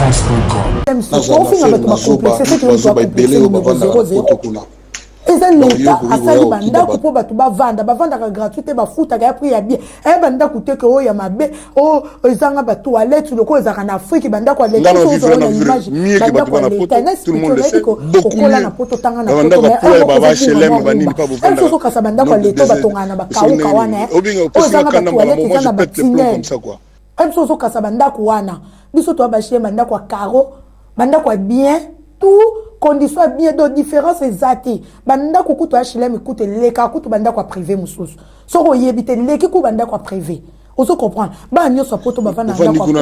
Ofinga bato bacomplexe, soki oyo complexe numéro 00, eza leta asali bandako mpo bato bavanda. Bavandaka gratuit te, bafutaka ya prix ya bien. Aya bandako te ke oyo ya mabe, oyo ezanga batoilette lokola ezalaka na Afrique. Bandako ya leta, ozala na image bandako ya leta na nayebi kokola na Poto, tanga na Poto, mais ozokasa bandako ya leta batongaka na bakauka wana, oyo ezanga batoilette, eza na batinel. Biso ozokasa bandako wana, biso toya bachie bandako ya carreau, bandako ya bien, tout condition ya bien. Donc différence eza te. Bandako kutu ya HLM kutu eleka kutu bandako ya privé mosusu. Soki oyebi te, leki ku bandako ya privé, ozo comprendre. Bana nyonso ya Poto bavanda na ndako ya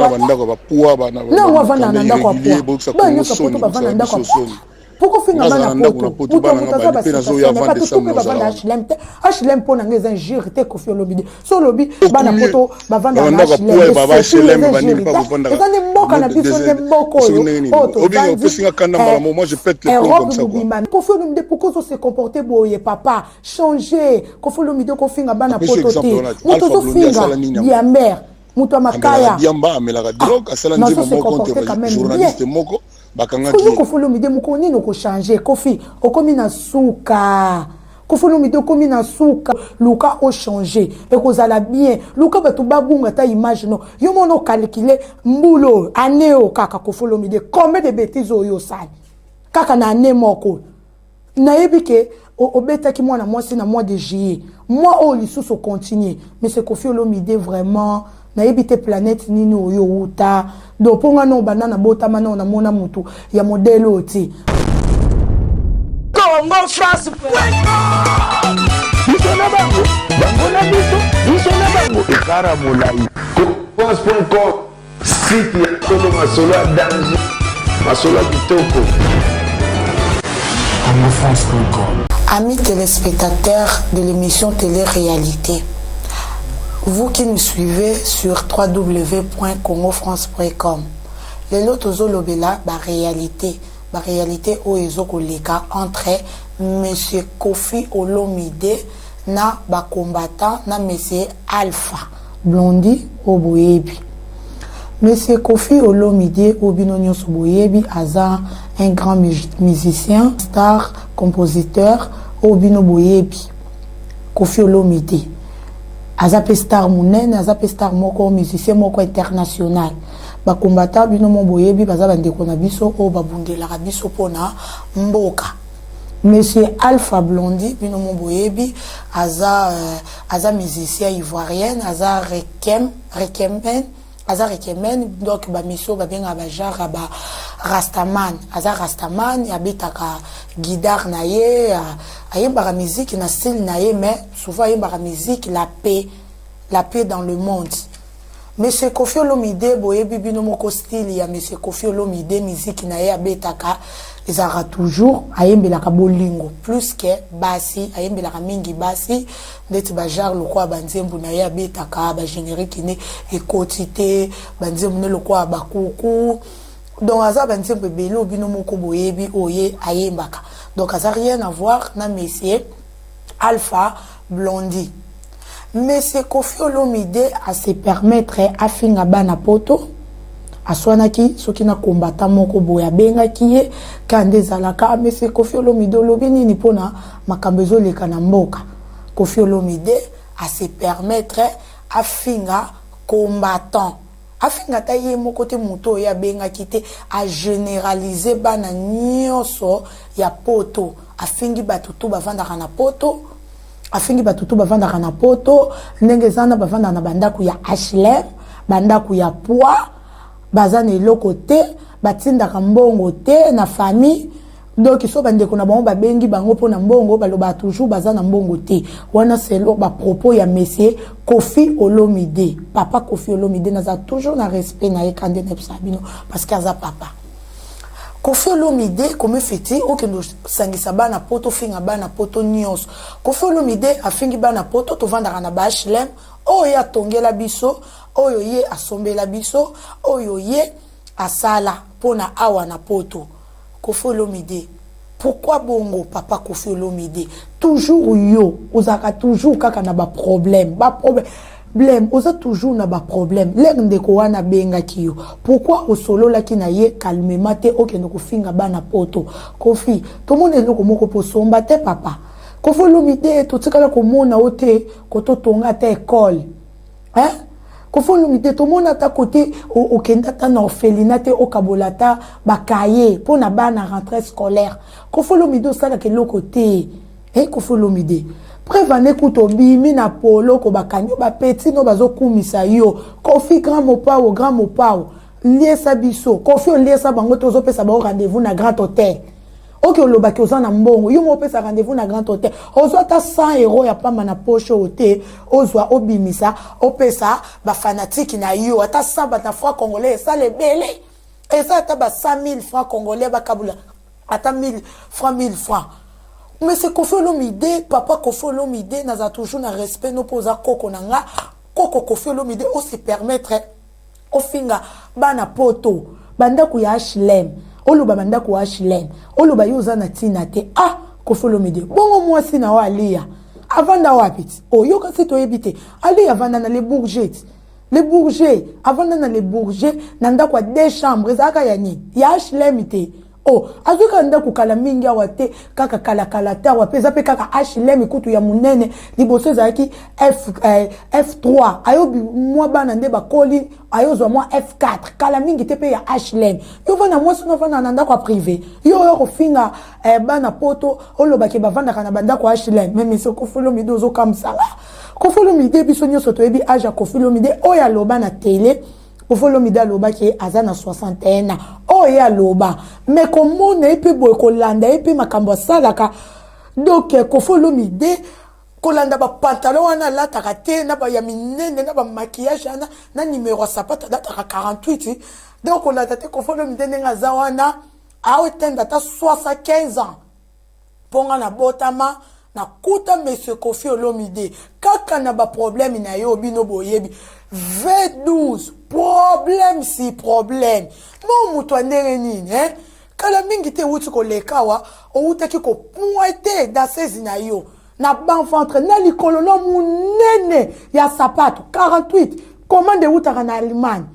nango, avanda na ndako ya poi. Bana nyonso ya Poto bavanda na ndako ya poi. Poko finga bana Poto, moto moto aza basituation, bato tu mpe bavanda HLM te. HLM mpo na ngai eza injure te. Kofi olobi, so olobi bana Poto bavanda na HLM, eza injure te. Eza nde mboka na biso, nde mboka oyo oyo tovandi Europe mobimba. Kofi Olomide, pourquoi ozo se comporter boye? Papa, changer. Kofi Olomide, kofinga bana Poto te. Moto ozofinga diamber, moto ya makaya. Diamba, amelaka drogue, asala nzembo moko contre journaliste moko, bakangaki. Kofi, Kofi Olomide, mokolo nini okochange? Kofi, okomi na suka. Kofi Olomide, okomi na suka. Luka ochange, ekozala bien. Luka bato babunga ata image no yo mona ocalcule mbula oyo, année oyo kaka. Kofi Olomide, combien de bêtises oyo osali kaka na année moko? Nayebi ke obetaki mwana mwasi na mois de juillet, mois oyo lisusu ocontinue. Mais c'est Kofi Olomide, vraiment, nayebi te planète nini oyo outa. Donc mpo nga na obanda na botama na namona motu ya modèle oyo te. Congo France. Biso na bango, bango na biso, biso na bango, ekara molai. France.com, site ya solo, masolo ya danger, masolo ya kitoko. CongoFrance.com. Amis téléspectateurs de l'émission Télé-Réalité, vous qui nous suivez sur www.congofrance.com, lelo tozolobela baréalité, baréalité oyo ezokoleka entre monsieur Kofi Olomide na bacombattant, na monsieur Alpha Blondi oyo boyebi. Monsieur Kofi Olomide oyo bino nyonso boyebi, aza un grand musicien, star, compositeur oyo bino boyebi. Kofi Olomide aza mpe star monene, aza mpe star moko, musicien moko international. Bacombattant, bino mo boyebi, baza bandeko na biso oyo babundelaka biso mpona mboka. Monsieur Alpha Blondi, bino mo boyebi, aza musicien ivoirienne, aza rekem rekemen, aza rekemen. Donc bamisio babengaka bagenre ya ba rastaman. Aza rastaman, abetaka guitare na ye, ayembaka musique na style na ye, mais souvent ayembaka musique la paix, la paix dans le monde. Monsieur Kofi Olomide, boyebi bino moko style ya monsieur Kofi Olomide. Musique na ye abetaka ezalaka toujours, ayembelaka bolingo plus ke basi, ayembelaka mingi basi, ndeti bagenre lokola banzembo na ye abetaka, bagénérique ne ekoti te, banzembo ne lokola bakuku. Donc aza banzembo ebele oyo bino moko boyebi, oyo ye ayembaka. Donc aza rien à voir na monsieur Alpha Blondi. Monsieur Kofi Olomide ase permettre afinga bana Poto. Aswanaki soki na kombata moko boye, abengaki ye ka nde ezalaka. Monsieur Kofi Olomide, olobi nini mpona makambo ezoleka na mboka? Kofi Olomide ase permettre afinga combattant, afinga ata ye moko te, moto oyo abengaki te, agénéralise bana nyonso ya Poto. Afingi bato tu bavandaka na Poto, afingi bato tu bavandaka na Poto ndenge eza na bavandaka na bandako ya HLM, bandako ya poi, baza na eloko te, batindaka mbongo te na famille. Donc so bandeko na bango babengi bango mpona mbongo, balobaka toujours baza na mbongo te. Wana selon bapropos ya monsieur Kofi Olomide. Papa Kofi Olomide, naza toujours na respect na ye kande na yebisaka bino, parce que aza papa. Kofi Olomide, komi feti okende osangisa bana Poto, ofinga bana Poto nyonso. Kofi Olomide afingi bana Poto tovandaka na ba HLM oyo ye atongela biso, oyo ye asombela biso, oyo ye asala mpona awa na Poto. Kofi Olomide, pourquoi bongo? Papa Kofi Olomide, toujours yo ozalaka toujours kaka na baproblème, baproblème. Blème oza toujours na ba problème lere ndeko wana abengaki yo pourquoi osololaki na ye calmement te okende kofinga bana poto Koffi tomona eloko moko po osomba te papa Koffi Olomide totikala komona yo te kote otonga ata ecole hein Koffi Olomide tomona ata kote okende ata na orphelinat te okabola ata ba cahier mpo na bana rentrée scolaire Koffi Olomide osalaka eloko te Hey Koffi Olomide preuve ane kutu obimi na poloko bakangi yo ba petit no bazokumisa yo Koffi grand mopao grand mopao liesa biso Koffi oliesa bango te ozopesa bango rendez-vous na grand hotel oke olobaki oza na mbongo yo moko opesa rendez-vous na grand hotel ozwa ata 100 euro ya pamba na poche oyo te ozwa obimisa opesa bafanatike na yo ata 100 bata franc congolais esala ebele eza ata ba 100 000 franc congolais bakabula ata 1000 francs 1000 francs mais c'est Koffi Olomide papa Koffi Olomide naza toujours na respect no mpo oza koko na nga koko Koffi Olomide o se permettre ofinga bana poto bandako ya HLM oloba bandako ya HLM oloba yo oza na ntina te ah Koffi Olomide bongo mwasi na yo Aliya avanda wapi ti oyoka oh, si toyebi te Aliya avanda na le Bourget ti Le Bourget avanda na Le Bourget na ndako ya deux chambres ezalaka ya nini ya HLM te oh azwi kaka ndako kala mingi awa te kaka kala kala te awa mpe eza mpe kaka HLM kutu ya monene liboso ezalaki F, eh, F3 ayobi mwa bana nde bakoli ayozwa mwa F4 kala mingi te mpe ya HLM yo vanda mwasi no avanda na ndako ya privé yo oyo kofinga eh, bana poto olobaki bavandaka na bandako ya HLM meme soko Olomide ozokamwisanga Koffi Olomide biso nyonso toyebi age ya Koffi Olomide oyo aloba na tele Koffi Olomide alobaki aza na 61 ans oyo ye aloba mais komona ye mpe boye kolanda ye mpe makambo asalaka donc Koffi Olomide kolanda bapantalon wana alataka te na ya minene na bamaquillage wana na numero ya sapate alataka 48 donc kolanda te Koffi Olomide ndenge aza wana aotende ata 75 ans Po nga na botama na kuta monsieur koffi olomide kaka na ba problème na ye oyo bino boyebi V12 problème si problème mo moto ya ndenge nini hein kala mingi te ewuti koleka awa owutaki ko pointe danseuse na yo na ban ventre na likolo na munene ya sapato 48 commande ewutaka na Allemagne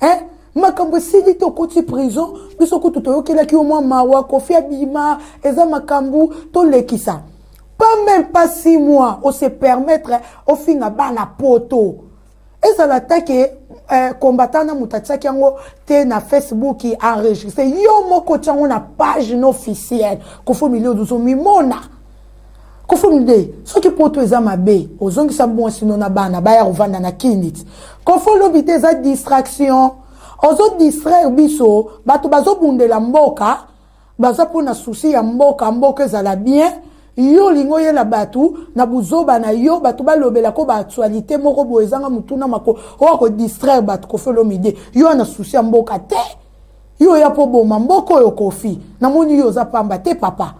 Hein? Makambo esili te okoti prison biso kutu toyokelaki yo mwa mawa Koffi abima eza makambo tolekisa pas même pas 6 mois o se permettre ofinga bana poto ezala ata ke eh, combattant na moto atiaki yango te na Facebook enregistre yo moko otia yango na page no officielle Koffi Olomide ozomimona Koffi Olomide soki poto eza mabe ozongisa mwasi no na bana baya kovanda na kinit Koffi Olomide eza distraction ozo distraire biso bato bazobundela mboka baza mpona souci ya mboka mboka ezala bien yo olingi oyela bato na buzoba na yo bato balobela ko baactualité moko boye ezanga motuna mako oyo akodistraire bato Koffi Olomide yo wana souci ya mboka te yo oya mpo boma mboka oyo Koffi namoni yo oza pamba te papa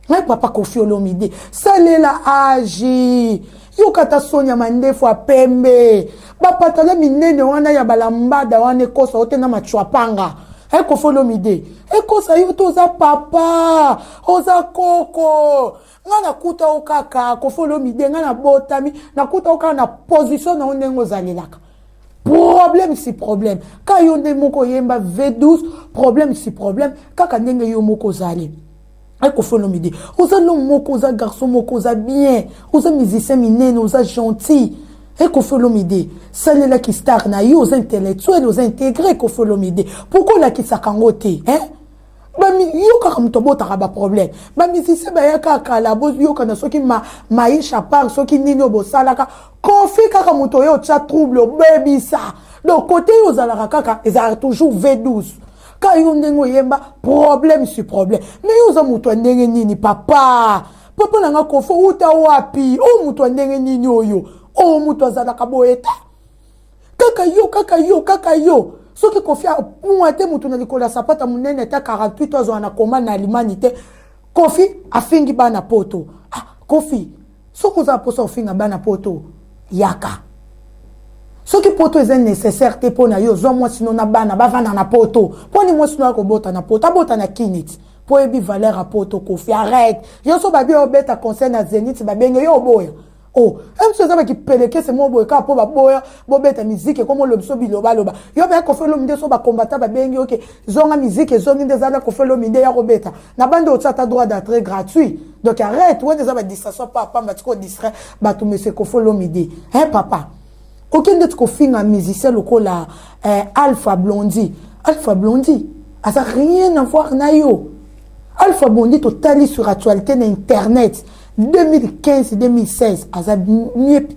Ngai papa Koffi Olomide salela age yoka ata soni ya mandefu ya pembe bapatala minene wana ya balambada wana ekosa yo te na machuapanga e Koffi Olomide ekosa yo te oza papa oza koko ngai nakuta yo kaka Koffi Olomide ngai nabotami nakuta yo kaka na position na yo ndenge ozalelaka problème si problème ka yo nde moko oyemba V12 problème si problème kaka ndenge yo moko ozali Koffi Olomide oza l'homme moko oza garçon moko oza bien oza musicien minene oza gentil Koffi Olomide salelaki star na yo oza intellectuel oza intégré Koffi Olomide pourquoi olakisaka yango te hein yo kaka moto obotaka baproblème bamusicien bayaka kala boyokana soki maisha part soki nini oyo bosalaka Koffi kaka moto oyo otya trouble obebisa donc kote yo ozalaka kaka ezalaka toujours V12 ka yo ndenge oyemba problème sur problème mais yo oza moto ya ndenge nini papa papa na nga Koffi outa wapi oyo moto ya ndenge nini oyo oyo moto azalaka boye te kaka yo kaka yo kaka yo soki Koffi apua te moto na likolo ya sapata monene ata 48 azwaka na koma na Allemagne te Koffi afingi bana poto ah, Koffi soki oza mposa ofinga bana poto yaka soki poto eza nécessaire te mpo na yo ozwa mwasi no na bana bavanda na poto mponi mwasi no akobota na poto abota na kinit mpo oyebi valeur ya poto Koffi arrête yo so babi obeta concert na Zénith babenge yo oboya. Oh, biso eza bakipelekese moko boye kaka mpo baboya bobeta miziki ekoma olobi so bilobaloba. Yo mpe Koffi Olomide, so bakombata babengi oke zonga, miziki ezongi nde eza na Koffi Olomide ya kobeta na bande, otia ata droit d'entrée gratuit. Donc arrête, wana eza badistraction pa pamba, tika odistraire bato. Monsieur Koffi Olomide, hein, papa, okende ti kofinga musicien lokola Alpha Blondy. Alpha Blondy aza rien à voir na yo. Alpha Blondy, totali sur actualité na internet, 2015 2016 aza mieux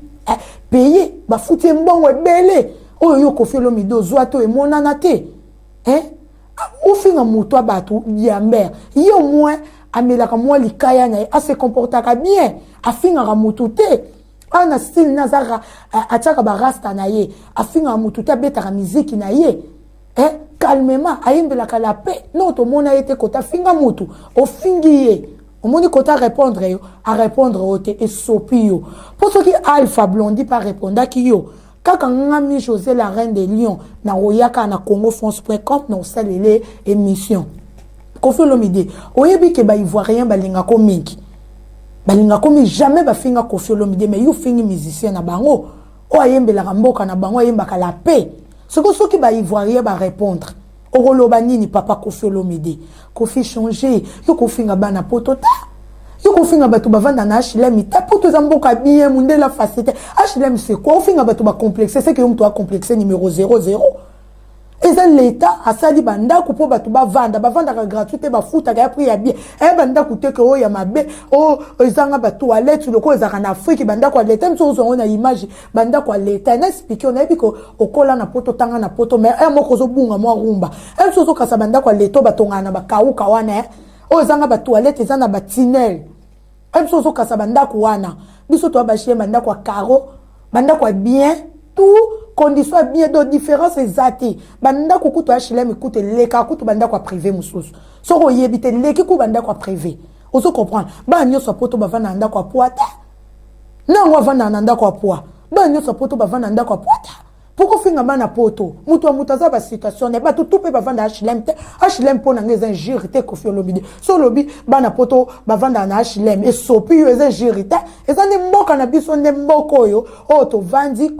payé, bafuti ye mbongo ebele oyo yo Koffi Olomide ozwa te, emonana te, hein? Ofinga moto ya bato diamber, ye au moins amelaka mwa likaya na ye, ase comportaka bien, afingaka motu te. Awa na style na aza, atiaka barasta na ye, afingaka motu te, abetaka miziki na ye, calmement, ayembelaka la paix. Non, tomona ye te kota afinga motu. Ofingi ye, omoni kota répondre yo, arépondre yo te, esopi yo. Mpo soki Alpha Blondy mpe arépondaki yo kaka, ngami José la reine de Lion nakoyaka na congofrance.com na osalele émission. Koffi Olomide, oyebi ke baivoirien balingako mingi, balingako mingi, jamais bafinga Koffi Olomide. Mais yo ofingi musicien na bango oyo ayembelaka mboka na bango, ayembaka la paix. Soki baivoirien barépondre, okoloba nini, papa Koffi Olomide? Koffi, change. Yo kofinga bana poto ta, yo kofinga bato bavanda na HLM te. Poto eza mboka bien, mundele facilité. HLM, c'est quoi? Ofinga bato bacomplexe, c'est que yo moto acomplexe numéro 00. Eza leta asali bandako mpo bato bavanda, bavandaka gratuit te, bafutaka ya prix ya bien. Eya bandako te ke oyo ya mabe, oyo ezanga batoilette lokola ezalaka na Afrique. Bandako ya leta miso ozwa yango na image, bandako ya leta na expliquer. Onayebi ko okola na poto, otanga na poto, mais e moko ozobunga mwa rumba. E biso ozokasa bandako ya leta oyo batongaka na bakauka wana, oyo ezanga batoilette, eza na batunnel. E biso ozokasa bandako wana. Biso toya bachie bandako ya carreau, bandako ya bien, tout condition ya bien. Donc différence eza te. Bandako kutu ya HLM kutu elekaka kutu bandako ya privé mosusu. Soki oyebi te, leki ku bandako ya privé, ozo comprendre. Bana nyonso ya poto bavanda na ndako ya pwa te. Nango avandaka na ndako ya pwa? Bana nyonso ya poto bavanda na ndako ya pwa te. Poko finga bana poto, moto ya moto aza basituation na bato tu mpe bavanda HLM te. HLM mpo na ngai eza injure te. Koffi Olomide, so olobi bana poto bavandaka na HLM, esopi yo. Eza injure te, eza nde mboka na biso, nde mboka oyo tovandi.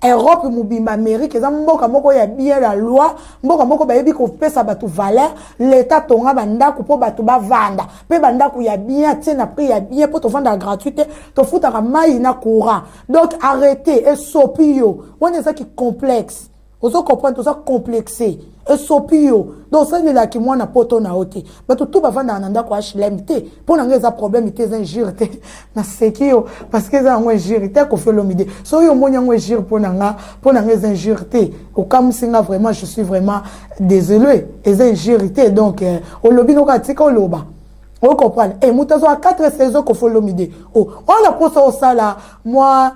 Europe mobimba, Amérique, eza mboka moko ya bien, la loi, mboka moko bayebi kopesa bato valeur. Leta tonga bandako mpo bato bavanda, mpe bandako ya bien, tie na prix ya bien, mpo tovandaka gratuit te, tofutaka mai na courant. Donc arrêté, esopi yo. Wana ezaki complexe, ozo comprendre? Toza complexe, esopi yo. Donc osalelaki mwana poto na yo te. Bato tu bavandaka na ndako ya HLM te. Mpo na ngai eza problème te, eza injure te. Naseki yo parce que eza yango injure te. Koffi Olomide, soki omoni yango injure, mpo na nga eza injure te. Okamwisi nga vraiment, je suis vraiment désolé. Eza injure te. Donc olobi noka, tika oloba, ocomprendre. E moto azwaka 4 saison. Koffi Olomide, o wana mposa osala mwa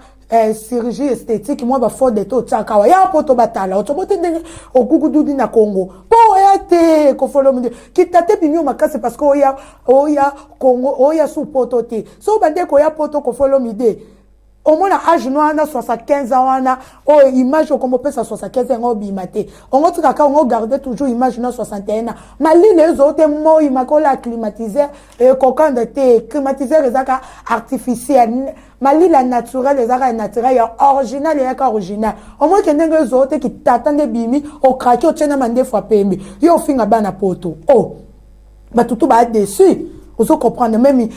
chirurgie esthétique, mwa bafond de teint, otiaka awa ya mpo to batala otobo te ndenge okukududi na Congo mpo oya te. Koffi Olomide, kita te, bimi yo makasi parce que oya Congo, oya su poto te. So bandeko oya poto, Koffi Olomide, omona age no wana 75 ans wana, oyo image okoma opesa 75 yango obima te. Ongo tikaka, ongo garde toujours image no 61 ans. Malili ezo te, moi makola, climatiseur ekokanda te. Climatiseur ezaka artificiel, malili ya naturel ezaka ya naturel, ya original eyaka original. Omoki ndenge ezo te, kitata nde bimi, okraki, otie na mandefu ya pembe. Yo ofinga bana poto, o oh. Bato tu baa déçu, ozo comprendre? Même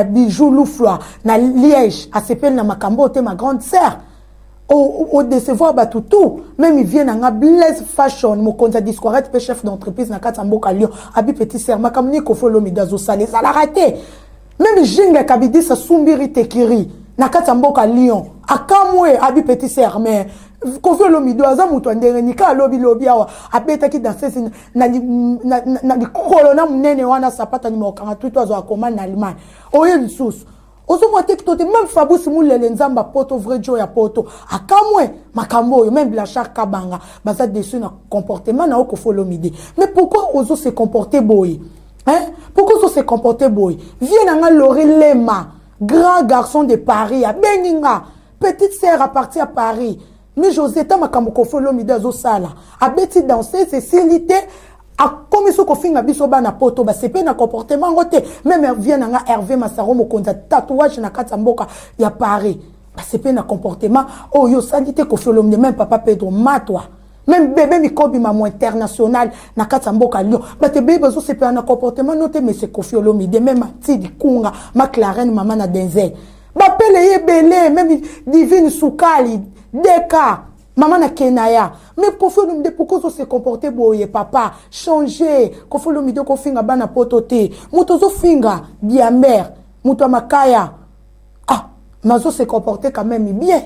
Bijou Lufloi na Liège asepeli na makambo oyo te. Ma grande sœur, odécevoir bato tout. Même vie na nga Blaise Fashion, mokonzi ya discoirette mpe chef d'entreprise na kati ya mboka Lyon, abi petit sœur, makambo nini Koffi Olomide azosala ezalaka te. Même Jingle Kabidisa Sumbiri Tekiri na kati ya mboka Lyon akamwe, abi petit sœur, mais Koffi Olomide aza moto ya ndenge nika alobi lobi awa abetaki danseuse na likolo na monene wana, sapata numéro 48, azwaka commande na Allemagne. Oye lisusu ozomwa te kito te. Même Fabrice Mulele, nzambe ya poto, vrai jo ya poto, akamwe makambo oyo. Même Blanchard Kabanga baza déçu na comportement na yo, Koffi Olomide. Mais pourquoi ozo se comporter boye, hein? Pourquoi ozo se comporter boye? Vie na nga Lori Lema, grand garçon de Paris, abengi nga petite sœur à partir à Paris. Mi José, ta makambo Koffi Olomide azosala, abeti danseuse, esili te. Akomi so kofinga biso bana poto, basepeli na comportement yango te. Même vie na nga, Hervé Masaro, mokonzi ya tatouage na kati ya mboka ya Paris, basepeli na comportement oyo osali te, Koffi Olomide. Même papa Pedro Matwa, même bébé Mikobima mo international na kati ya mboka Lyon, bato ebele bazosepela na comportement no te. Monsieur Koffi Olomide, même Atidi Kunga Maclaren, mama na Denzel, bapele ye ebele, même Divine Sukali Deka, mama na Kenaya. Mais Koffi Olomide, pourquoi ozo se comporter boye? Papa, changer. Koffi Olomide, kofinga bana poto te. Moto ozofinga diamber, moto ya makaya, ah, mazo se comporter quand même bien.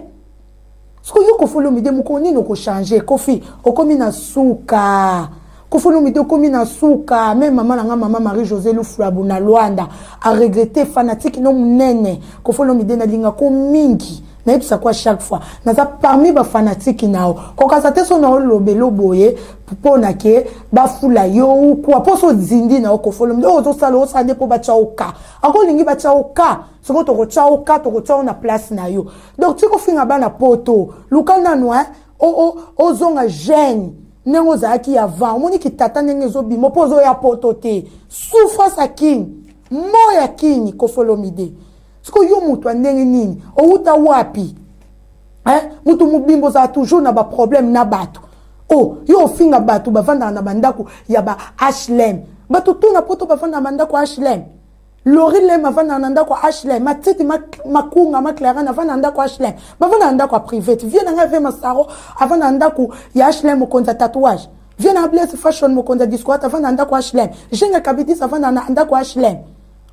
Soki yo Koffi Olomide, mokolo nini okochange? Koffi, okomi na suka. Koffi Olomide, okomi na suka. Même mama na nga, mama Marie José Lufulabu na Lwanda, aregrete fanatique no monene. Koffi Olomide, nalingako mingi. Nayebisa ko chaque fois, naza parmi bafanatike na yo. Kokasa te so na olobela boye mpona ke bafula yo ukwa mpo so ozindi na yo. Koffi Olomide, oyo ozosala, osala nde mpo batya oka. Akolingi batya oka, sikoyo tokotya oka, tokotya yo na place na yo. Donc ti kofinga bana poto, luka nanu ozonga jeune ndenge ozalaki avant. Omoniki tata ndenge ezobima mpo ozoya poto te. Souffrance ya Kini, mo ya Kini. Koffi Olomide, sikoyo yo moto ya ndenge nini? Owuta wapi, eh? Moto mobimba ozala toujours na baproblème na bato. Oh, yo ofinga bato bavandaka na bandako ya ba HLM. Bato tuna poto bavandaka na bandako ya HLM. Lori Lem avandaka na ndako ya HLM. Matiti Makunga Maclaran avanda na ndako ya HLM. Bavanda na ndako ya private. Vie na ngai ve Masaro avanda na ndako ya HLM, mokonzi ya tatouage. Vie na Blaise Fashion, mokonzi ya discoat, avanda na ndako ya HLM. Jenga Kabidis avanda na ndako ya HLM.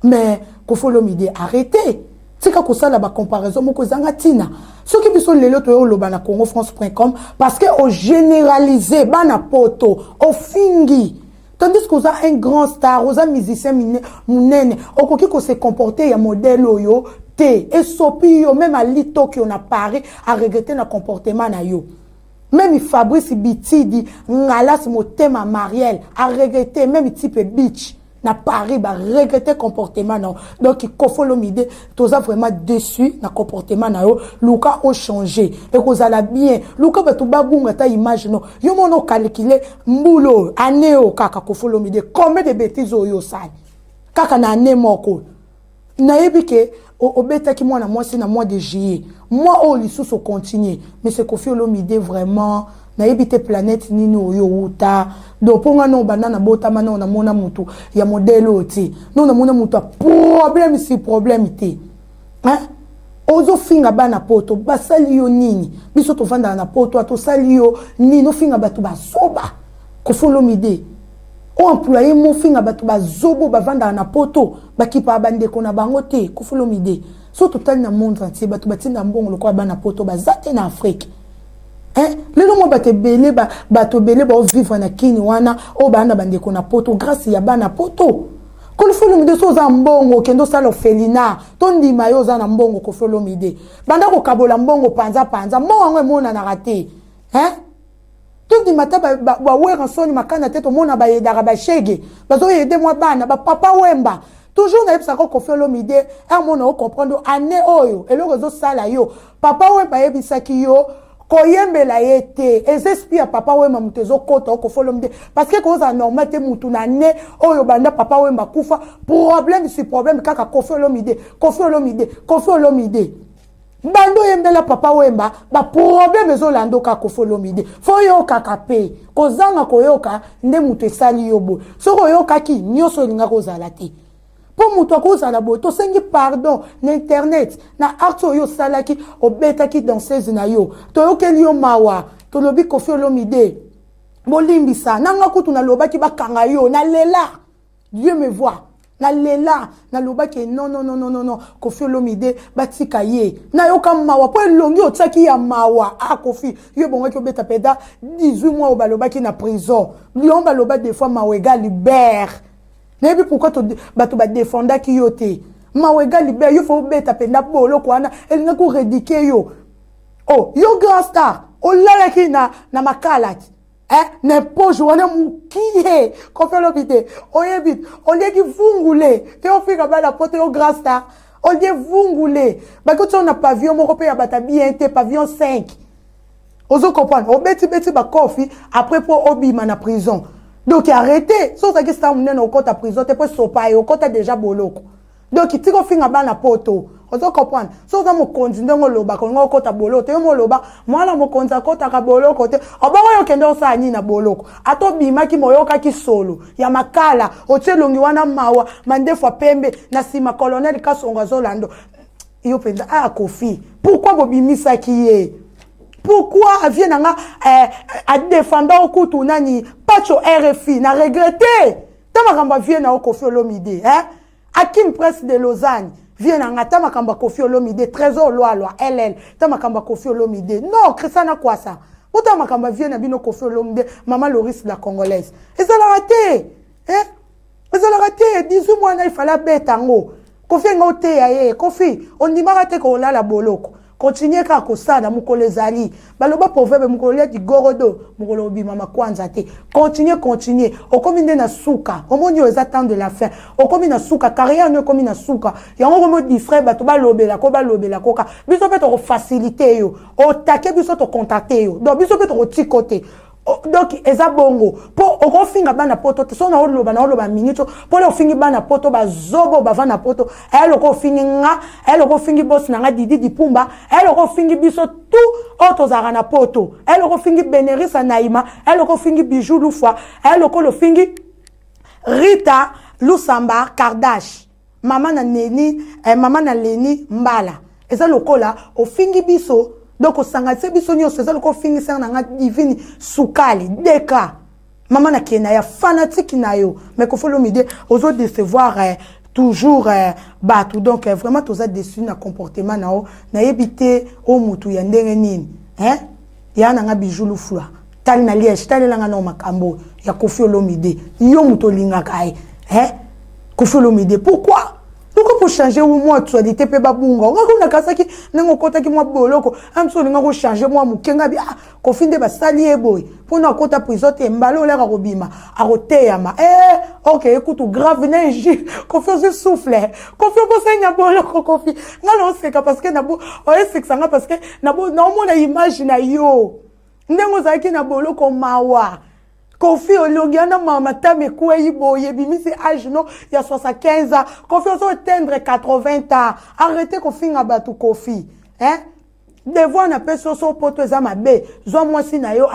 Mais Koffi Olomide, arrêtez, tika kosala bacomparaison moko ezanga ntina. Soki biso lelo toye oloba na congofrance.com, parce que ogénéralise bana poto, ofingi, tandis que oza un grand star, oza musicien monene, okoki kose comporter ya modèle oyo te. Esopi yo. Même Ali Tokyo na Paris aregrete na comportement na yo. Même Fabrice Bitidi Ngalas Motema Mariel aregrete. Même type Beach na Paris baregrete comportement na yo. Donc Koffi Olomide, toza vraiment déçu na comportement na yo. Luka ochange, ekozala bien. Luka bato babunga ata image no yo mona. Ocalcule mbula oyo, année oyo kaka, Koffi Olomide, combien de bêtises oyo osali kaka na année moko? Nayebi ke obetaki mwana mwasi na mois de juillet, mois oyo lisusu ocontinue. Mais c'est Koffi Olomide, vraiment, nayebi te planète nini oyo outa. Donc mpo nga na obanda na botama na namona motu ya modèle oyo te. No, namona motu ya problème si problème te, hein? Ozofinga bana poto, basali yo nini? Biso tovandaka na poto, tosali yo nini? Ofinga bato bazoba. Koffi Olomide, oemploye mofinga bato bazobo bavandaka na poto, bakipaka bandeko na bango te. Koffi Olomide, so totali na monde entier, bato batinda mbongo lokola bana poto baza te na Afrique, hein? Lelo mwa bato ebele, bato ebele baovivre na Kini wana oyo baa na bandeko na poto grâce ya bana poto. Koffi Olomide, so oza mbongo, okende osala orphelinat, tondima yo. Oza na mbongo, Koffi Olomide, banda kokabola mbongo panza panza. Mbongo yango emonanaka te, hein? Tondima ata bawera soni makanda te. Tomona bayedaka bashege, bazoyede mwa bana bapapa Wemba. Toujours nayebisaka Koffi Olomide, amona ocomprendre année oyo eloko ezosala yo. Papa Wemba ayebisaki yo koyembela ye te. Eza esprit ya Papa Wemba moto ezokota o Koffi Olomide, parce que kozala normal te. Mutu na ne oyo banda Papa Wemba kufa, problème sur problème kaka. Koffi Olomide, Koffi Olomide, Koffi Olomide, bando oyembela Papa Wemba, baproblème ezolanda oka. Koffi Olomide, fo oyokaka mpe. Kozanga koyoka nde moto esali yo boye. Soki oyokaki, nyonso elingaki ozala te. Mpo moto akozala boye, tosengi pardon na internet na art oyo osalaki, obetaki danseuse na yo. Toyokeli yo mawa. Tolobi, Koffi Olomide, bolimbisa nanga. Kutu nalobaki bakanga yo, nalela. Dieu me voit, nalela, nalobaki non, non, non, non, non, non. Koffi Olomide, batika ye. Nayoka mawa mpo elongi otiaki ya mawa. Ah, Koffi, yo ebongaki obeta peda 18 mois oyo balobaki na prison. Lion baloba des fois mawega libère. Nayebi pourquoi bato badefendaki yo te. Mawega libère, yo fo obeta mpenza boloko wana, elingaki oredike yo. Oh, yo grand star, olalaki na makala ti, eh, na poche wana mokie. Koffi Olomide, oyebi olieki vungule te. Ofika bana poto, yo grand star, olie vungule. Baki otia na pavillon moko mpe ya bato bien te, pavillon 5. Ozo comprendre? Obetibeti bakofi après mpo obima na prison. Donc arrete, soki ozalaki star monene okota prison te po esopa yo, okota dejà boloko. Donc tika ofinga bana poto. Ozo comprendre? Soki oza mokonzi ndenge olobaka olingi okota boloko te. Yo moloba mwana mokonzi akotaka boloko te. Obongo yo okende osala nini na boloko? Ata obimaki moyokaki solo ya makala, otie elongi wana mawa, mandefu ya pembe, na sima colonel Kasongo azolando. Yo penza ah Koffi, pourquoi bobimisaki ye? Pourquoi avie na nga eh, a defenda okutu nani Pacho RFI na regrette ta makambo avie na yo Koffi Olomide eh? Akim Prince de Lausanne vie na nga ta makambo ya Koffi Olomide Trésor Lwalwa LL ta makambo ya Koffi Olomide non Christian Akwasa bota makambo ya vie na bino Koffi Olomide mama Loris la Congolaise ezalaka te eh? Ezalaka te 18 mois na il fallait abeta yango Koffi nga oteya ye Koffi ondimaka te kolala boloko continue kaka kosala mokolo ezali baloba proverbe mokolo olia ligorodo mokolo obima makwanza te continue continue okomi nde na suka omoni oyo eza temps de la fin okomi na suka carrière no ekomi na suka yango okomi odistraire bato balobela ko balobela koka biso mpe tokofacilite yo otake biso tocontacte yo donc biso mpe tokotiko te Donc eza bongo po okofinga bana poto te so na oloba na oloba minute po le ofingi bana poto bazobo bava na poto aya loko ofingi nga aya loko ofingi boss na nga Didi Dipumba aya loko ofingi biso tout oyo tozalaka na poto aya loko ofingi Benerisa Naima aya loko ofingi Bijou Lufwa aya loko ofingi Rita Lusamba Kardash Mama na Neni eh, mama na Leni Mbala eza lokola ofingi biso donc osanganise biso nyonso eza lokola ofingi sœur na nga Divine Sukali deka mama na kena ya fanatique na yo mais Koffi Olomide ozo decevoir eh, toujours eh, bato donc eh, vraiment toza déçu na comportement na yo nayebi te o mutu ya ndenge nini hein ya na nga Bijou Lufula tali na Liège talela nga na makambo ya Koffi Olomide yo mutu olingaka ye hein Koffi Olomide pourquoi pourquoi pour changer ou moi actualité pe babunga nga kuna kasaki ndenge okotaki mwa boloko amso olinga ko changer mwa moke nga bi ah Koffi nde basali ye boye mpona akota prison te mbala olaka kobima akoteyama eh ok kutu grave na injure Koffi ozwi souffle Koffi obosani na boloko Koffi nga na oseka parce que na oyesekisa nga parce que naomona image na yo ndenge ozalaki na boloko mawa Koffi olongi wana mawa matama ekweyi boye ebimisi age no ya 75 ans Koffi ozo atteindre 80 ans arrete kofinga bato Koffi hein devoir na pesi yo so poto eza mabe zwa mwasi na yo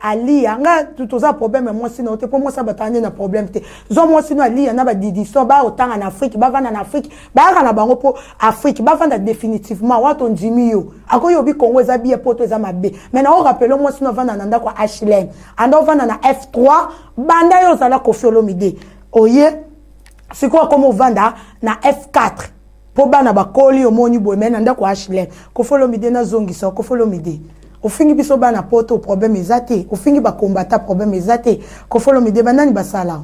alia nga toza problème ya mwasi na yo te mpo mwasi ya bato ande na problème te zwa mwasi no alia na badidison baotanga na afrique bavanda na afrique bayaka na bango mpo afrique bavanda définitivement wana tondimi yo akoki obi congo eza bien poto eza mabe mais na orapele mwasi no avanda na ndako ya hlm anda ovanda na f3 banda yo ozala Koffi Olomide oye sikoyo akoma ovanda na f4 mpo bana bakoli omoni boye me na ndako ya hlm Koffi Olomide nazongisa Koffi Olomide ofingi biso bana poto problème eza te ofingi bakombata problème eza te Koffi Olomide banani basala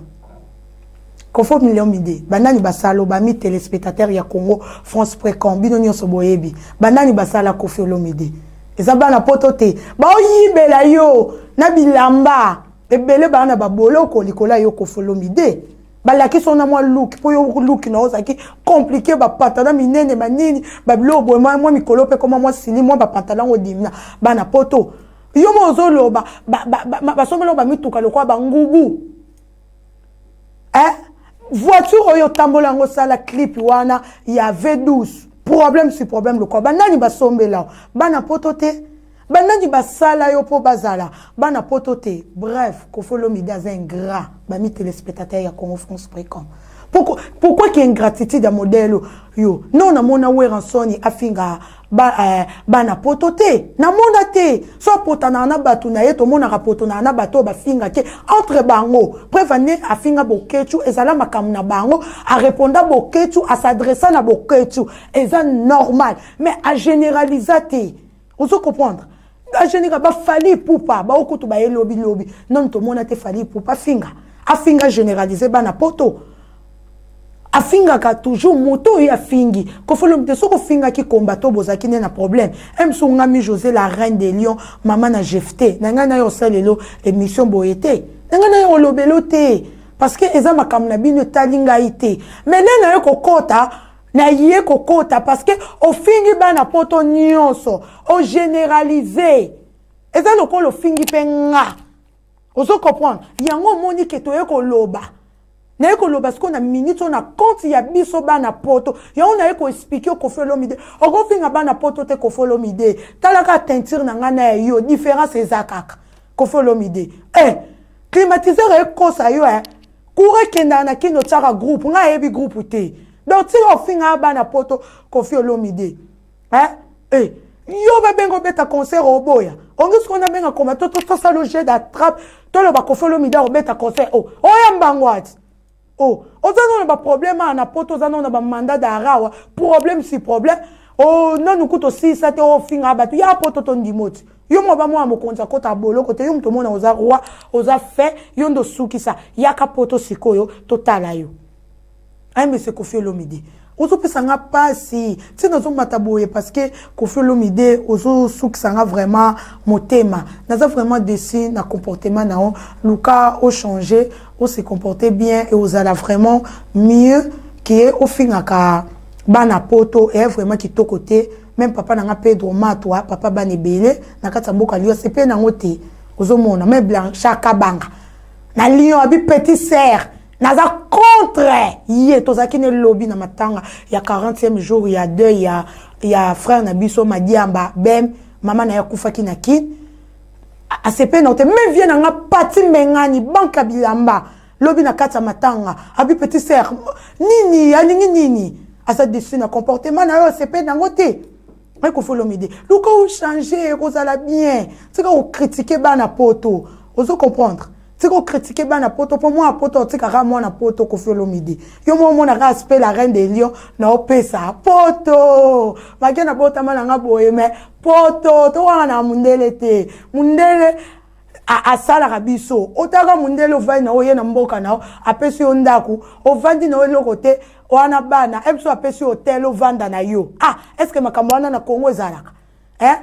Koffi Olomide banani basala bami téléspectateur ya Congo France Précon bino nyonso boyebi banani basala Koffi Olomide eza bana poto te baoyibela yo na bilamba ebele baa na baboloko likolo ya yo Koffi Olomide balakisi ona mwa look mpo yo look na ozalaki compliqué bapantalon minene manini babiloko boye mwa mikolo mpe koma mwa sili mwa bapantalon odimina bana poto yo mo ozoloba basombela bamituka lokola bangubu eh? Voiture oyo otambola yango osala clip wana ya V12 problème sur problème lokola banani basombela bana poto te banani basala yo mpo bazala bana poto te bref Koffi Olomide aza ingrat bami téléspectateur ya Congo France Précom pourquoi, pourquoi ki ingratitude ya modèle yo non namona Werrason afinga ba, eh, bana poto te namona te so apotanaka na bato na ye tomonaka potonaka na bato oyo bafinga te entre bango preuve ane afinga Boketshu ezala makambo na bango areponda Boketshu asadressa na Boketshu eza normal mais agénéralisa te ozo comprendre agénéral baFally Ipupa baokutu baye lobilobi nanu tomona te Fally Ipupa afinga afinga généralise bana poto afingaka toujours moto oyo afingi Koffi Olomide soki ofingaki komba to bozalaki nde na problème mso ngami José la reine de Lion mama na jefte na ngai na yo osala lelo émission boye te na ngai na yo olobelo te parce que eza makambo na bino etali ngai te mais nde na yo kokota na ye kokota parce que ofingi bana poto nyonso ogénéralise eza lokola ofingi mpe nga. Ozo comprendre? Yango omoni ke toye koloba. Naye koloba sikoyo na minute oyo na compte ya biso bana poto. Yango naye ko expliquer yo Koffi Olomide. Okofinga bana poto te Koffi Olomide. Tala kaka teinture na ngai na ya yo, difference eza kaka. Koffi Olomide. Eh, climatiseur ekosa yo eh. Courant ekendaka na kin otiaka groupe, ngai ayebi groupe te. Donc tika kofinga bana poto Koffi Olomide. Eh? Eh, yo babenga obeta concert oboya. Ongi sikoyo nabenga koma to to tosala jeu d'attrape toloba Koffi Olomide akobeta concert. Oh, oya mbango ati. Oh, oza nano ba problème awa na poto, oza nano na ba mandat d'arrêt awa, problème si problème. Oh, nanu kutu osilisa te ofinga bato ya poto to ndimo ti. Yo moko ba mwana mokonzi akota boloko te, yo moto omona oza roi, oza fin, yo nde osukisa. Yaka poto sikoyo totala yo. Aye monsieur Koffi Olomide ozopesa nga pasi ti nazomata boye parce que Koffi Olomide ozosukisa nga vraiment motema naza vraiment déçu na comportement na yo luka ochanger ose comporter bien et ozala vraiment mieux que ofingaka bana poto eya vraiment kitoko te même papa na nga Pedro Matwa papa bana ebele na kati ya mboka Lyon sepe nango te ozomona mais Blanchard Kabanga na Lyon abi petit sœur naza contre ye. Tozalaki ne lobi na matanga ya 40e jour ya deuil ya frère na biso Madiamba Bem, mama na ye akufaki na Kin. Asepe na te même vie na nga Pati Mengani banka bilamba lobi na kati ya matanga abi petit sœur nini alingi nini aza déçu na comportement na yo, asepe nango te. Koffi Olomide, luka ochanger, kozala bien. Tika ocritiquer bana poto, ozo comprendre? Tika ocritiquer bana poto mpo mwana poto otikaka mwana poto. Koffi Olomide, yo mo omonaka aspect la reine de Lion na opesa poto make na botama na nga boye, mais poto towanga na mundele te. Mundele asalaka biso otaka mundele ovandi na oye na mboka na yo, apesi yo ndako, ovandi na yo, eloko te wana bana e biso, apesi yo hotel ovanda na yo. Ah, est ce que makambo wana na Congo ezalaka, eh?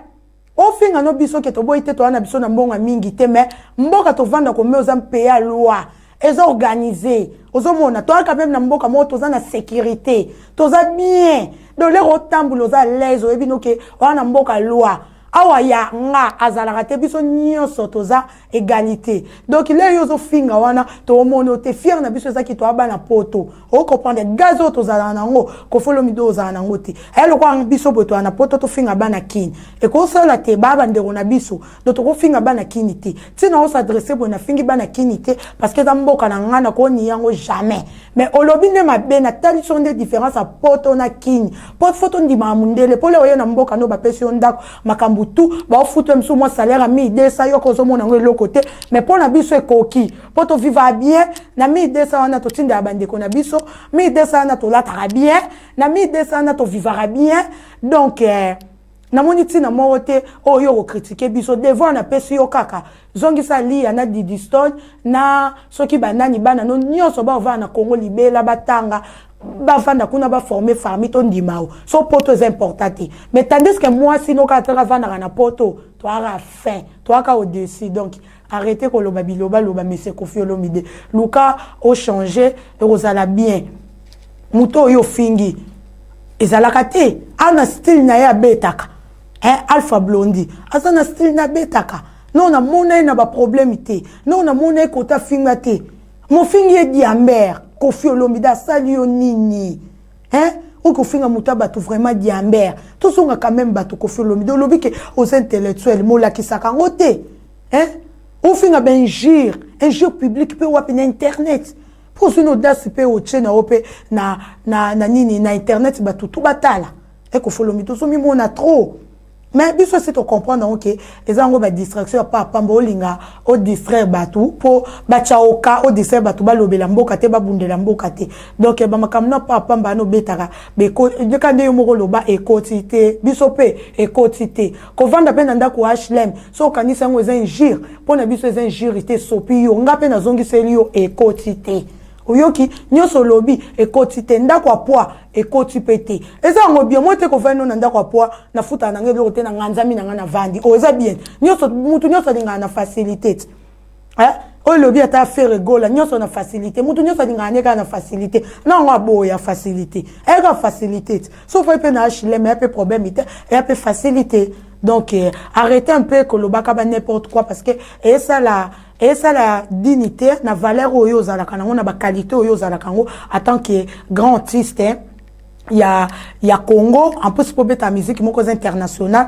Ofinga no biso ke toboyi te, toza na biso na mbongo mingi te, mais mboka tovanda kome oza mpe ya loi eza organisé. Ozomona toyaka meme na mboka moko toza na sécurité, toza bien. Donc lero otambola oza à l'aise, oyebi noke oza na mboka loi. Awa ya nga azalaka te, biso nyonso toza égalité. Donc lelo yo ozofinga wana, toomona te fier na biso ezaki toya bana poto. Ocomprendre gaz oyo tozalaka nango, Koffi Olomide ozala nango te. Aya lokola biso boye toya na poto, tofinga bana Kini ekosala te, baya bandeko na biso. Donc tokofinga bana Kini te. Ntina os'adresser boye, nafingi bana Kini te parce que eza mboka na ngai, nakoni yango jamais. Mais olobi nde mabe, natali so nde différence ya poto na Kini. Po fo tondimaka mondele mpo le oye na mboka no bapesi yo ndako, makambo tu baofuta mosusu mwa salaire ya 1200, yoko ozomona yango eloko te, mais mpo na biso ekoki mpo toviva bien na 1200 wana. Totindaka bandeko na biso 1200 wana, tolataka bien na 1200 wana, tovivaka bien. Donc namoni ntina moko te oyo okocritiquer biso. Devoir napesi yo kaka, zongisa Lia na Didi Stone na soki banani, bana no nyonso baovanda na Congo libela, batanga, bavanda kuna, baformer famille, tondima o so poto eza important te. Mais tandis que mwasi no kaka taka avandaka na poto, toyaka fin, toyaka au-dessus. Donc arrêtez koloba bilobaloba. Monsieur Koffi Olomide, luka ochanger, ekozala bien. Moto oyo ofingi ezalaka te ana style na ye abetaka, eh, Alpha Blondi aza na style na abetaka. No namona ye na baproblème te, no namona ye kota finga te. Mofingi ye diamber. Koffi Olomide asali yo nini, hein? Oyo kofinga moto ya bato vraiment diamber. Tozonga quand même bato. Koffi Olomide, olobi ke oza intellectuel, molakisaka yango te, hein? Ofinga bainjure, injure publique mpe wapi? Na internet. Mpo ozwi na audace mpe otie na yo mpe na nini na internet, bato tu batala. Koffi Olomide, tozomimona trop, mais biso esi tocomprendre yango ke eza yango badistraction ya pamba. Olinga odistraire bato mpo batya oka odistraire bato, balobela mboka te, babundela mboka te. Donc bamakambo na pamba wana obetaka ka nde yo moko oloba ekoti te, biso mpe ekoti te. Kovanda mpe na ndako ya HLM, so okanisi yango eza injure mpo na biso, eza injure te. Sopi yo, nga mpe nazongiseli yo, ekoti te. Oyoki nyonso olobi ekoti te. Ndako ya poi ekoti mpe te, eza yango bien moi te. Kovandi no na ndako ya poi, nafutaka na ngai eloko te, na ngai nzambi na ngai navandi oyo eza bien. Nyonso mutu nyonso alingaka na facilité te. Oyo elobi ata affaire egola nyonso na facilité, mutu nyonso alingaka ne kaka na facilité na yango, aboya facilité, ayaka facilité te. So ofai mpe na HLM, eya mpe problème te, eya mpe facilité. Donc arrêtez un peu kolobaka ba n'importe quoi parce que eyesala. Esala dignité na valeur oyo ozalaka nango, na baqualité oyo ozalaka yango en tant que grand artiste ya Congo. En plus, mpo obeta musique moko eza international,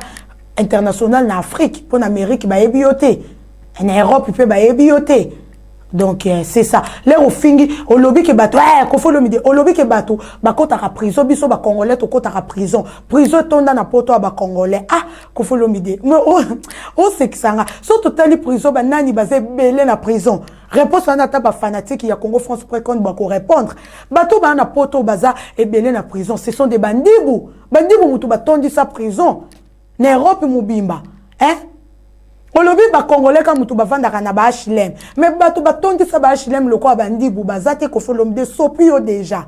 international na Afrique, mpo na Amérique bayebi yo te, na Europe mpe bayebi yo te. Donc c'est ça. Lere ofingi, olobi ke bato, Koffi Olomide, olobi ke bato bakɔtaka prison, biso Bacongolais tokɔtaka prison, prison etonda na Poto ya Bacongolais. Ah, Koffi Olomide, osekisanga. So totali prison, banani baza ebele na prison? Réponse wana, ata bafanatike ya Congo France Préconte bakorépondre. Bato baa na Poto baza ebele na prison, ce sont des bandibu. Bandibu mutu batondisa prison na Europe mobimba, hein? Olobi Bacongolais ka mutu bavandaka na ba HLM, mais bato batondisa ba HLM lokola bandibu baza te. Koffi Olomide, sopi yo déjà,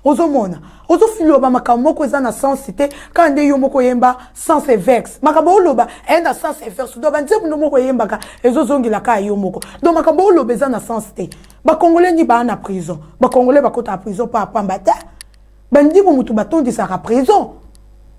ozomona ozofiloba makambo moko eza na sens te. Kaka nde yo moko oyemba sens inverse, makambo oloba eye na sens inverse. Donc banzembo ndo moko oyembaka ezozongela kaka yo moko. Donc makambo oloba eza na sens te. Bacongolais ni baa na prison, Bacongolais bakotaka prison mpo apamba te. Bandibu mutu batondisaka prison.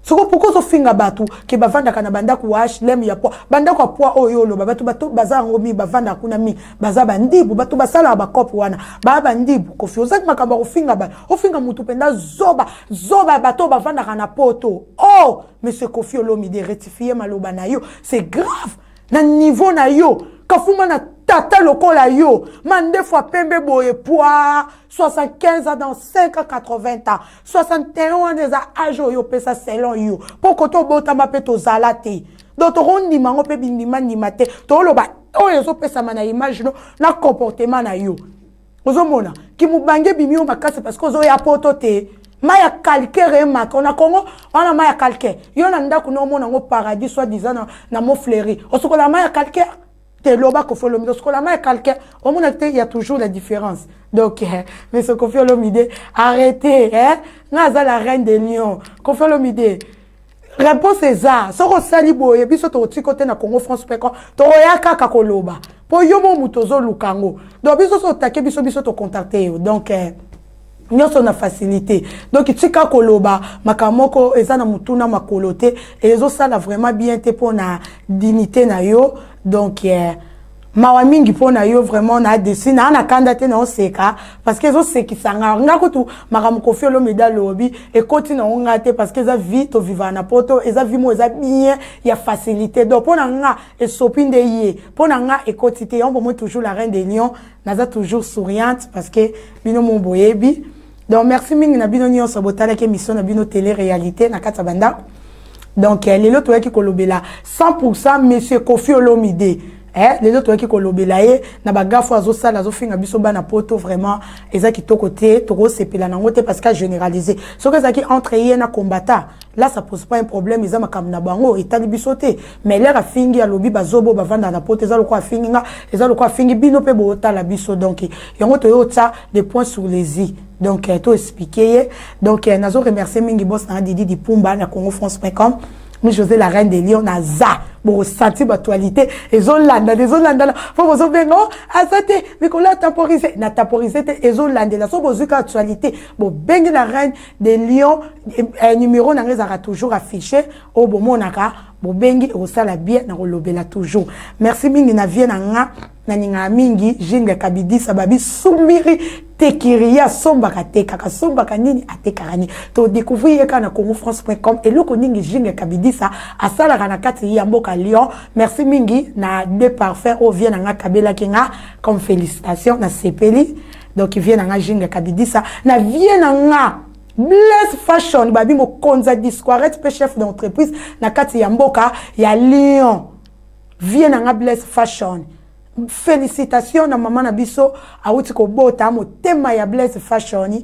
Soko pourquoi ozofinga bato ke bavandaka na bandako ya HLM ya poi, bandako ya poi oyo oloba bato baza yango mingi, bavandaka kuna mingi, baza bandibu. Bato basalaka bakope wana baya bandibu. Koffi, ozaki makambo ya kofinga bato, ofinga motu mpenza zoba zoba, bato oyo bavandaka na Poto. Oh, monsieur Koffi Olomide, rectifie maloba na yo, c'est grave na niveau na yo. Kafuma na tata lokola yo, mandefu ya pembe boye, poi 75 ans, dans 5 ans 80 ans, 61 wana eza age oyo opesa selon yo, mpo kote obotama mpe tozala te. Donc tokondima yango mpe bindimandima te. Toloba oyo ezopesama na image no na comportement na yo. Ozomona kimobange ebimi yo makasi parce que ozoya Poto te. Mai ya calcaire emaka na Congo wana, mai ya calcaire. Yo na ndako na omona yango paradis soi disant na Mont-Fleury, osokola mai ya calcaire te. Loba, Koffi Olomide, osokola mai ya calcaire, omona te, y a toujours la différence. Donc mais ce Koffi Olomide, arrêtez, hein? Nga aza la reine des lions. Koffi Olomide, réponse eza: soki osali boye, biso tokotika te na Congo France mpe tokoya kaka koloba, mpo yo mo moto ozoluka yango. Donc biso so otake biso, biso tocontacte yo. Donc nyonso na facilité. Donc tika koloba makambo moko eza na motuna makolo te, ezosala vraiment bien te mpo na dignité na yo. Donc mawa mingi mpo na yo. Vraiment na desi naa na kanda te, na oseka parce que ezosekisa nga. Nga kutu makambo Koffi Olomide alobi ekoti nango nga te, parce que eza vie tovivaka na Poto, eza vie moko eza bien ya facilité. Donc mpo na nga esopi nde ye, mpo na nga ekoti te. Yango bomoi, toujours la reine des lions, naza toujours souriante parce que bino mo boyebi. Donc merci mingi na bino nyonso botalaki émission na bino télé réalité na kati ya bandako. Donc lelo toyaki kolobela 100 monsieur Koffi Olomide. Lelo toyaki kolobela ye na bagaffes azosala, azofinga biso bana Poto. Vraiment eza kitoko te, tokosepela nango te parce que agénéraliser. Soki ezalaki entre ye na combattant, là ça pose pas un problème, eza makambo na bango, etali biso te. Mais lere afingi, alobi bazobo bavandaka na Poto, eza lokola afingi nga, eza lokola afingi bino mpe bootala biso. Donc yango toyei otya des points sur les i. Donc to expliquer ye. Donc nazo remercier mingi boss na Didi Dipumba na congofrance.com. Mi José la reine des lions, naza bokosanti baactualité ezolandana, ezolandana fo bozobenga o aza te mikolo atemporise na temporise te, ezolandela. So bozwi ka actualité, bobengi la reine des lions, numéro na nga ezalaka toujours affiché oyo bomonaka, bobengi, ekosala bien na kolobela toujours. Merci mingi na vie na nga nalingaka mingi Jingle Kabidisa, babi sumbiri tekiri, ye asombaka, atekaka, asombaka nini, atekaka nini, todécouvrir ye kaka na congofrance.com. Eloko nini Jingle Kabidisa asalaka na kati ya mboka Lyon? Merci mingi na deux parfum oyo vie na nga kabelaki nga comme félicitation, nasepeli. Donc vie na nga Jingle Kabidisa na vie na nga Blaise Fashion, babi mokonzi ya disquaret mpe chef d'entreprise na kati ya mboka ya Lyon. Vie na nga Blaise Fashion, félicitation na mama na biso awuti kobota, motema ya Blaise Fashion,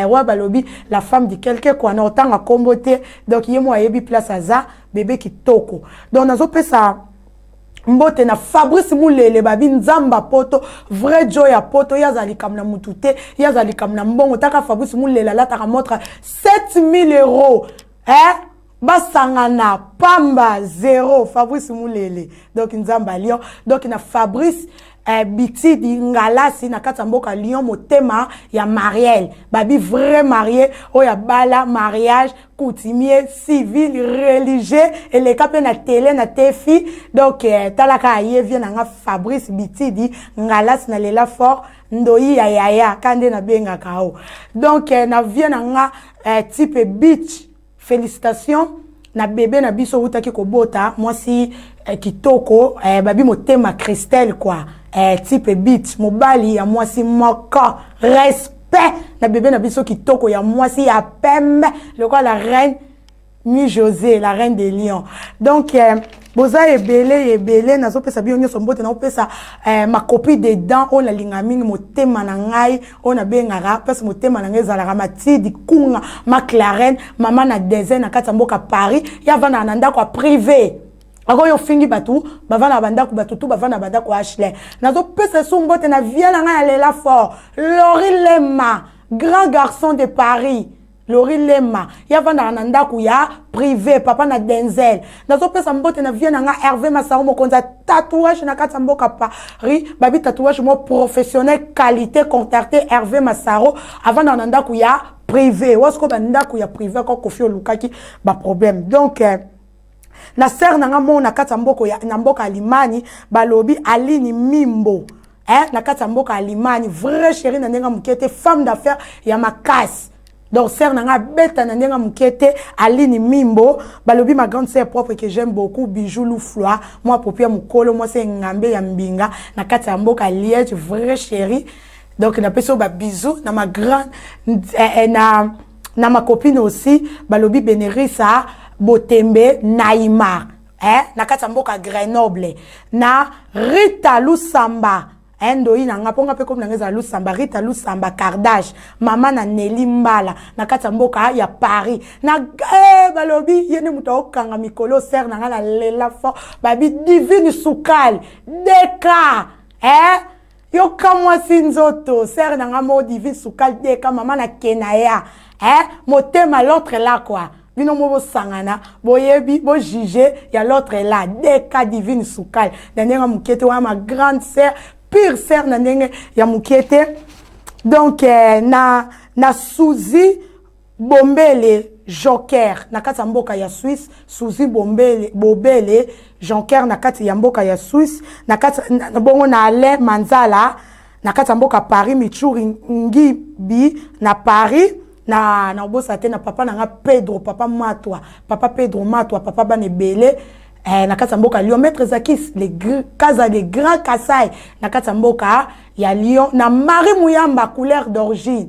wa balobi la femme de quelque quoi, na otanga nkombo te. Donc ye mo ayebi place aza bebe kitoko. Donc nazopesa mbote na Fabrice Mulele, babi Nzamba Poto, vrai jo ya Poto. Ye aza likambo na mutu te, ye aza likambo na mbongo. Taka Fabrice Mulele alataka montre 7000 euros, eh? Basangana pamba zéro. Fabrice Mulele, donc Nzambe Lion. Donc na Fabrice eh, Bitidi Ngalasi na kati ya mboka Lyon, motema ya Marielle babi vrai marié oyo abala mariage coutumier, civil, religieux, eleka mpe na tele na tefi. Donc eh, talaka aye vie na nga Fabrice Bitidi Ngalasi na lela fort ndoyi ya yaya ka nde nabengaka o. Donc eh, na vie na nga eh, type beach, félicitations na bebe na biso outaki kobota mwasi eh, kitoko eh, babi motema Christelle quoi, eh, type beach, mobali ya mwasi moko, respect na bebe na biso kitoko ya mwasi ya pembe lokola la reine mi José, la reine des lions. Donc eh, boza ebele ebele, nazopesa bino nyonso mbote. Naopesa eh, makopi dedans oyo nalinga mingi, motema na ngai oyo nabengaka mpasi, motema na ngai ezalaka Matidi Kunga Maclaren, mama na desin na kati ya mboka Paris. Ye avandaka na ndako ya privé, akoyo ofingi bato bavanda na bandako, bato tu bavanda na bandako Ashley. Nazopesa su mbote na vie na ngai ya lela fort, Lori Lema, grand garçon de Paris. Lori Lema ye avandaka na ndako ya privé, papa na Denzel. Nazopesa mbote na vie na nga Hervé Masaro, mokonzi ya tatouage na kati ya mboka Paris, babi tatouage mo professionnel, qualité, contacte Hervé Masaro, avandaka na ndako ya privé wasiko bandako ya privé ko Kofi olukaki baproblème. Donc eh, na sere na nga moko na kati ya mboka ya, na mboka Alimani, balobi Aline Mimbo eh, na kati ya mboka Alimani, vrai chéri na ndenge moke te, femme d'affaires ya makasi. Donc sœur na nga abeta na ndenge moke te, Aline Mimbo, balobi ma grande sœur propre que j'aime beaucoup, Bijou Lufloi, mwa popi ya mokolo, mwasi engambe ya mbinga na kati ya mboka Liège, vrai chéri. Donc napesi oyo babisou na ma grande eh, eh, na ma copine aussi, balobi Benerisa Botembe Naimar eh, na kati ya mboka Grenoble, na Rita Lusamba eh, ndoi na nga mpo nga mpe komi na nga ezala Lusamba, Rita Lusamba Cardage, mama na Neli Mbala na kati ya mboka ya Paris na eh, balobi ye nde moto aokanga mikolo, sere na nga na lela fort, babi Divine Sukali Deka eh, yoka mwasi nzoto, sere na nga moko Divine Sukali Deka, mama na Kenaya eh, motema l'autre là quoi. Bino mo bosangana, boyebi bojuge ya l'autre là, Deka Divine Sukali na ndenge ya moke te, wana ma grande sœur, pure sœur na ndenge ya moke te. Donc eh, na Suzi Bombele Joker na kati ya mboka ya Suisse, Suzi Bombele Bobele Joker na kati ya mboka ya Suisse, na kati na, bongo na Alain Manzala na kati ya mboka Paris, Michuri Ngibi na Paris, na obosa te na papa na nga Pedro, papa Matwa, papa Pedro Matwa, papa bana ebele eh, na kati ya mboka Lyon, maître Zakis le Kaza le grand Kasai na kati ya mboka ya Lyon, na Marie Muyamba couleur d'origine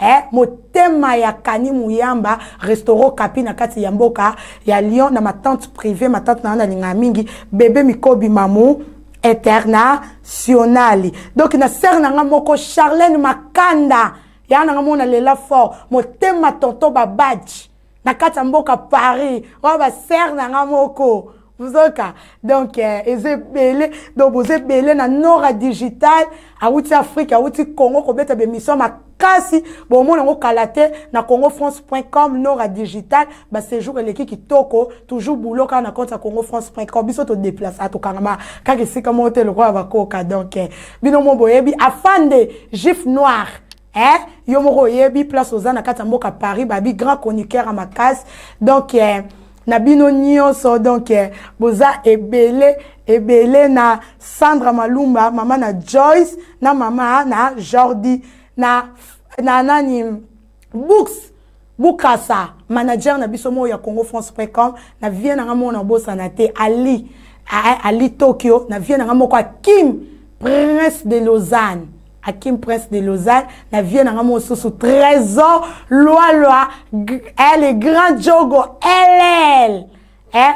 eh, motema ya Kani Muyamba, restaurant Kapi na kati ya mboka ya Lyon, na ma tante privée, ma tante na nga nalingaka mingi, bébé Mikobi Mamu internationale. Donc na sœur na nga moko Charlène Makanda ya na nga moko na lela fort, motema tonton Babadji na kati ya mboka Paris, oyo basere na nga moko bozoka. Donc eh, eza ebele, donc boza ebele na Nora Digital, awuti Afrique, awuti Congo kobeta bemission makasi, bomona yango kala te na congofrance.com. Nora Digital baséjour eleki kitoko, toujours boulot kaka na compte ya congofrance.com. Biso todeplace, atokangama kaka esika moko te lokola bakoka. Donc eh, bino mo boyebi afande gif noir eh, yo moko oyebi place oza na kati ya mboka Paris, babi grand chroniqueur ya makasi. Donc eh, na bino nyonso, donc eh, boza ebele ebele, na Sandra Malumba, mama na Joyce, na mama na Jordi, na nani Books Bukasa, manager na biso moko ya congofrance.com, na vie na nga moko na bosana te Ali Ali Tokyo, na vie na nga moko Akim Prince de Lausanne, Akim Prince de Lausanne, na vie na nga mosusu Trésor Lwalwa, eh, le grand Jogo LL eh,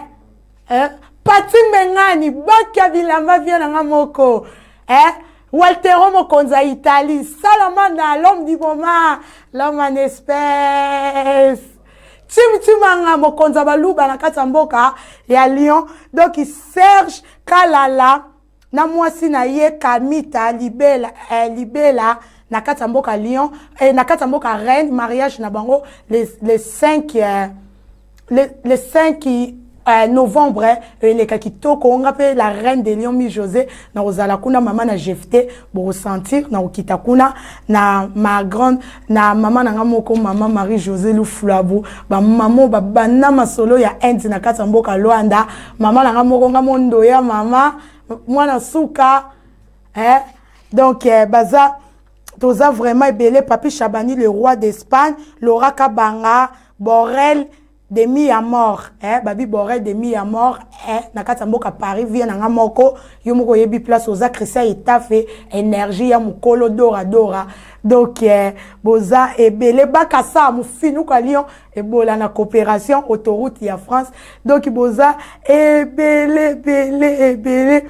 eh, Pati Mbengani baki ya bilamba, vie na nga moko eh, Waltero mokonzi ya Italie, Salamanda, l'homme du moment, l'homme en espèce, Tim Timanga, mokonzi ya baluba na kati ya mboka ya Lyon. Donc Serge Kalala na mwasi na ye Kamita Libela, eh, Libela na kati ya mboka Lyon, eh, na kati ya mboka Rennes, mariage na bango les 5 eh, les 5 Novembre eleka kitoko. Nga mpe la reine de Lion Mi José nakozala kuna, mama na Jefte, bokosentir nakokita kuna na ma grande, na mama na nga moko, mama Marie José Lufulabu. Bamama babanda masolo ya Inde na kati ya mboka Lwanda. Mama na nga moko, nga mondoya, mama mwana suka, eh? Donc baza, toza vraiment ebele. Papi Chabani, le roi d'Espagne, Laura Kabanga, Borel demi ya mort, eh, babi Borel demi ya mort, eh, na kati ya mboka Paris, vie na nga moko, yo moko oyebi place oza. Christian Etafe, énergie ya mokolo, Dora Dora. Donc boza ebele. Bakasa mofinuka Lion ebola na coopération autoroute ya France. Donc boza ebele, ebele, ebele,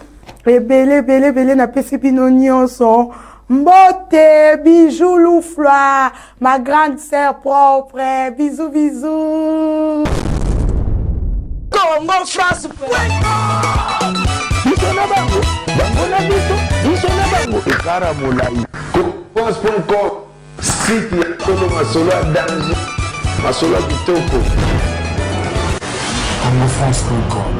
ebele, ebele, ebele. Napesi bino nyonso mbote. Bijou Lufloi, ma grande sœur propre, bisous, bisous. Congo France. Biso na bango, bango na biso, biso na bango, ekara molai. France.com, site ya solo, masolo ya danger, masolo ya kitoko. congofrance.com.